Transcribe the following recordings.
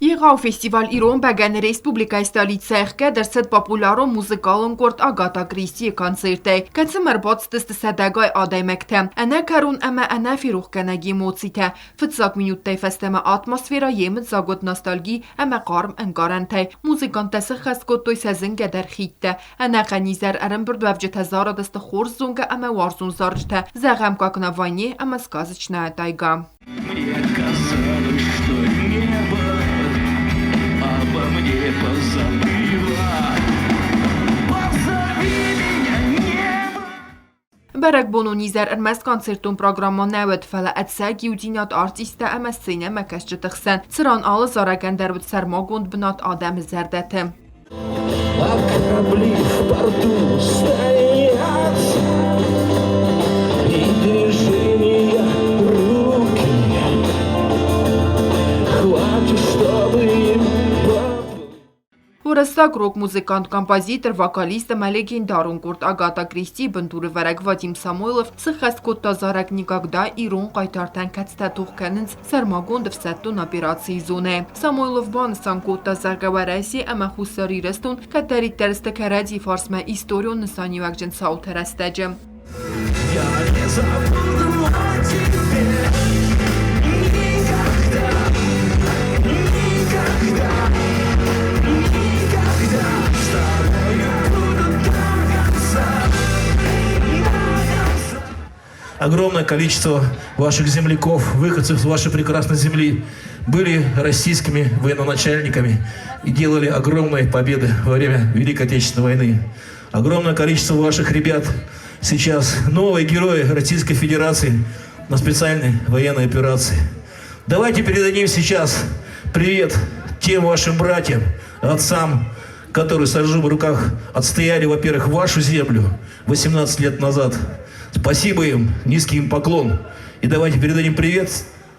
Егъау фестиваль «Ирон бӕгӕны» республикӕйы столицӕйы ӕхгӕд ӕрцыд популярон музыкалон къорд Агата Кристийы концертӕй, кӕцымӕ ӕрбацыдысты сӕдӕгай адӕймӕгтӕ. Ӕнӕкӕрон ӕмӕ ӕнӕферохгӕнӕг эмоцитӕ. Фыццаг минуттӕй фӕстӕмӕ атмосферӕ йемыдзаг уыд ностальги ӕмӕ хъарм ӕнкъарӕнтӕй. Музыканттӕ сыххӕст кодтой сӕ зынгӕдӕр хидтӕ. Ӕнӕхъӕн изӕр ӕрӕмбырдуӕвджытӕ зарыдысты хорз зонгӕ ӕмӕ уарзон зарджытӕ, зӕгъӕм, «Как на войне» ӕмӕ «Сказочная тайга». Мне казалось, что небо обо мне позабыло. Позови меня, небо! Бӕрӕгбонон изӕр ӕрмӕст концертон программӕ нӕ уыд, фӕлӕ ӕцӕг иудзинад артисттӕ ӕмӕ сценӕмӕкӕсджыты хсӕн, цыран алы зарӕгӕн дӕр уыд сӕрмагонд бынат адӕмы зӕрдӕты. А корабли в порту стоят, И движения руки Хватит, чтобы им Уырыссаг рок-музыкант, композитор, вокалист ӕмӕ легендарон къорд Агата Кристийы бындурывӕрӕг Вадим Самойлов сыххӕст кодта зарӕг «Никогда» ирон хъайтартӕн, кӕцытӕ тох кӕнынц сӕрмагонд ӕфсӕддон операцийы зонӕйы. Самойлов банысан кодта, зӕгъгӕ, Уӕрӕсе ӕмӕ Хуссар Ирыстон кӕддӕриддӕр сты кӕрӕдзи фарсмӕ историон нысаниуӕгджын цауты рӕстӕджы. Я не забуду о тебе никогда, никогда, никогда. С тобою буду до конца, до конца. Огромное количество ваших земляков, выходцев с вашей прекрасной земли, были российскими военачальниками и делали огромные победы во время Великой Отечественной войны. Огромное количество ваших ребят сейчас новые герои Российской Федерации на специальной военной операции. Давайте передадим сейчас привет тем вашим братьям, отцам, которые с оружием в руках отстояли, во-первых, вашу землю 18 лет назад. Спасибо им, низкий им поклон. И давайте передадим привет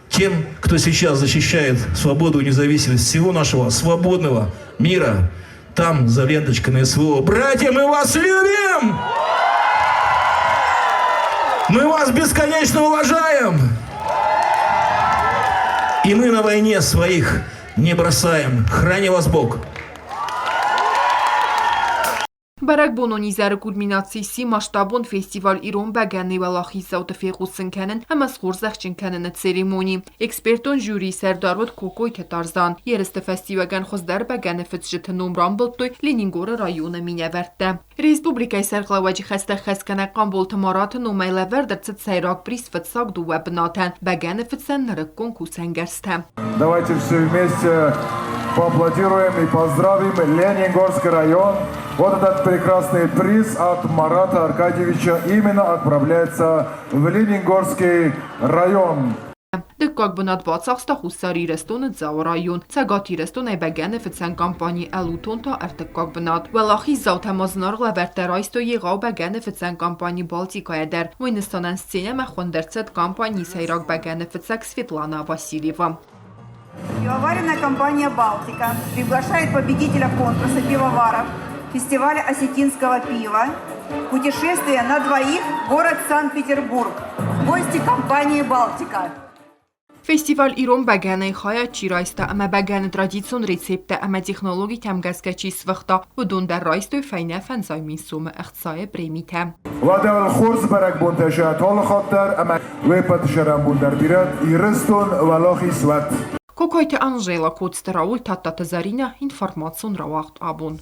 тем, кто сейчас защищает свободу и независимость всего нашего свободного мира. Там, за ленточкой на СВО. Братья, мы вас любим! Мы вас бесконечно уважаем! И мы на войне своих не бросаем. Храни вас Бог! Бӕрӕгбонон изӕры кульминаци сси масштабон фестиваль «Ирон бӕгӕны» уӕлахиздзауты фехъусын кӕнын ӕмӕ схорзӕхджын кӕныны церемони. Экспертон жюрийы сӕрдар уыд Кокойты Тарзан. Ерысты фӕстиуӕгӕн хуыздӕр бӕгӕныфыцджыты ном рамбылдтой Ленингоры районы минӕвӕрттӕ. Республикӕйы сӕргълӕууӕджы хӕстӕ хӕсгӕнӕг Хъамболты Мараты номӕй лӕвӕрд ӕрцыд сӕйраг приз фыццаг дыууӕ бынатӕн бӕгӕныфыцӕн нырыккон кусӕнгӕрзтӕ. Давайте все вместе поаплодируем и поздравим Ленингорский район. Вот этот прекрасный приз от Марата Аркадьевича именно отправляется в Ленингорский район. Дыккаг бынат бацахста Хуссар Ирыстоны Дзауы район. Цӕгат Ирыстонӕй бӕгӕныфыцӕн компани «Ӕлутон» та ӕртыккаг бынат. Уӕлахиздзаутӕ ма зынаргъ лӕвӕрттӕ райстой егъау бӕгӕныфыцӕн компани «Балтикӕ»-йӕ дӕр. Уый нысанӕн сценӕмӕ хуынд ӕрцыд компанийы сӕйраг бӕгӕныфыцӕг Светлана Васильева. Пивоваренная компания «Балтика» приглашает победителя конкурса пивоваров фестиваля осетинского пива «Путешествие на двоих. Город Санкт-Петербург». Гости компании «Балтика». Фестиваль «Ирон бӕгӕны»-йы хайад чи райста ӕмӕ бӕгӕны традицион рецепттӕ ӕмӕ технологитӕм гӕсгӕ чи сфыхта, уыдон дӕр райстой фӕйнӕ фӕндзай мин сомы ӕхцайы премитӕ. Уӕдӕ уыл хорз бӕрӕгбонтӕ зӕгъӕт алы хатт дӕр ӕмӕ уе ппӕты сӕрӕнбон дӕр бирӕ Ирыстон уӕлахиз уӕд! Кокойты Анжела, Коцты Рауль, Тадтаты Зӕринӕ, информацион рауагъд абон.